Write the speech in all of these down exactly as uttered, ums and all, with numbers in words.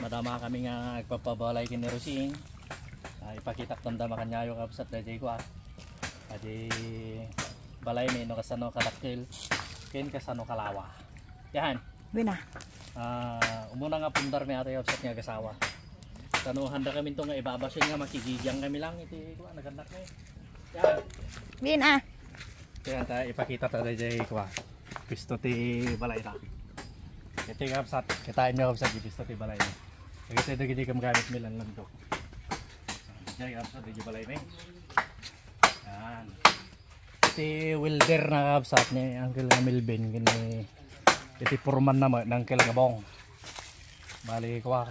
Madama kami nga agpapabalay ken ni Rosing. Ah, ipakitak dandama kaniayo, kabsat, daydiay kua. Adi balay mi no kasano kadakkel ken kasano kalawa. Yan. Wina. Ah, umuna nga pundar mi ato, kabsat, nga agasawa. Sanuhanda kami to nga ibabasin nga makigigyan kami lang iti kua, naganak mi. Yan. Win, ah. Kaya ta ipakita ta daydiay kua. Pisto ti balay ta. Iti, kabsat, kitaenyo, kabsat, di pisto ti balay na. Kaya tayo dagiti kam gamit mi lan landok. Diyan, kabsat, di balay mi. Yan. Iti welder na, kabsat, ni Uncle nga Melvin, kini iti foreman na mo, ni Uncle nga Bong. Bali, kua,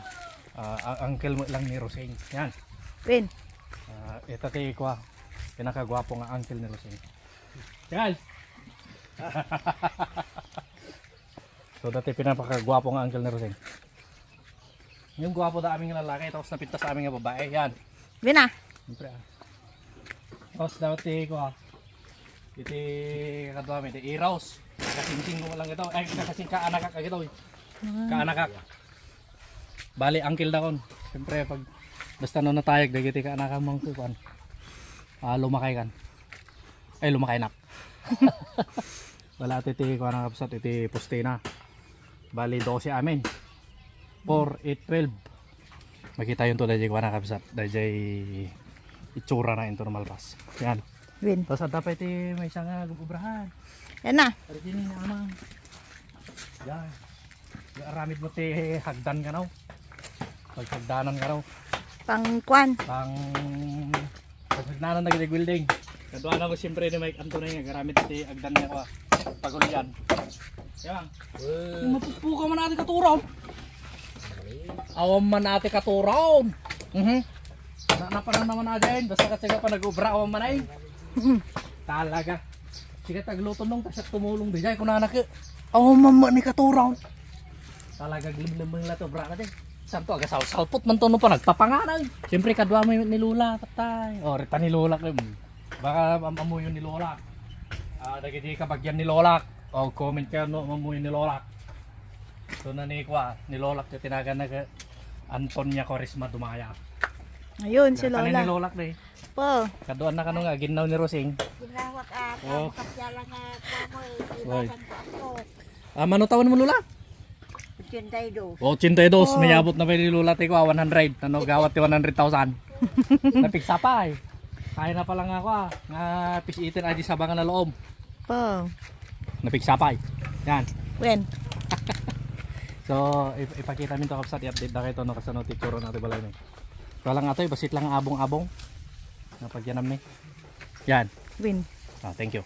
ah, ang uncle mo lang ni Rosing. Yan. Win. Ah, ito ti kua, pinakagwapo nga uncle ni Rosing. Yan. So, dati pinapakagwapo nga uncle ni Rosing. Yung gwapo da aming lalaki, tapos napintas aming nga babae. Yan. Win, ah. Siyempre, ah. Tapos daw ti kua. Iti kadua mi, iti Iros. Kasingsing ko lang ito. Ay, kasing kaanakak agito. Kaanakak. Bali, uncle dakon. Siyempre, pag basta no natayag, dagiti kaanakak man ko, kuan. Ah, lumakay kan. Ay, lumakay nak. Wala iti, iti, kuan, kabsat, iti postina. Bali, dose amin. Four, eight, twelve. Makita yun to, dayjay kuan, kabsat. Dayjay itsura na into normal pass. Yan. Win. Tapos adda pa iti maysa nga gububrahan. Yan na. Arjini na amang. Yan. Yung aramid mo ti hagdan ka, no? Paghagdanan ka, no? Pang kuan. Pang Pagnanan na gid welding. Kadua na mo siyempre ni Mike Antonio nga garamit ti agdan niya ko. Pagulyan. Yan. Mapukpukaw man natin katuraw. Awan man natin katuraw. Mhm. Na napanan naman na dyan. Basta kasi ka pa nag-ubra, awan man ay. Talaga. Sige, tagluto nung, kasi tumulong di dyan. Kung anak, awan man man ni katuraw. Talaga, glimlimang la to, bra na din. Santo, aga salsalpot man to, no, pa nagpapanganay. Siyempre, kadua mo ni Lola, tatay. O, rita ni Lola, em. Baka am-, amuyon ni Lola. Ah, dagiti kabagyan ni Lola. O, comment kayo, no, amuyon ni Lola. So, na ni Kwa, ni Lola, ti tinagan na ka Antonia Quaresma Dumaya. Ayun, si Rita ni Lola. Ni Lola, eh. Po. Kaduan na kano nga, ginnaw ni Rosing. Ginawak, ah, Oh. Kapsyalan nga, kuwan mo, eh, Oy. Ibasan ko ako. Ah, mano taon mo, Lola? Ochenta y dos. Ochenta y dos, Oh. May abot na pa ni Lola, ti ko, ah, one hundred. Ano, gawat ti one hundred thousand. Napigsa pa, eh. Kaya na pala nga ako, ah. Nga, pisitin, aji sa bangan na loob. Po. Napigsa pa, eh. Yan. When? So, ip-, ipakita min to, kabsat, i-update da kayo to, no, kasano ti turo na ti balay, no. Ito lang ato, eh, basit lang abong-abong. Napagyanam, eh. Yan. Win. Ah, thank you.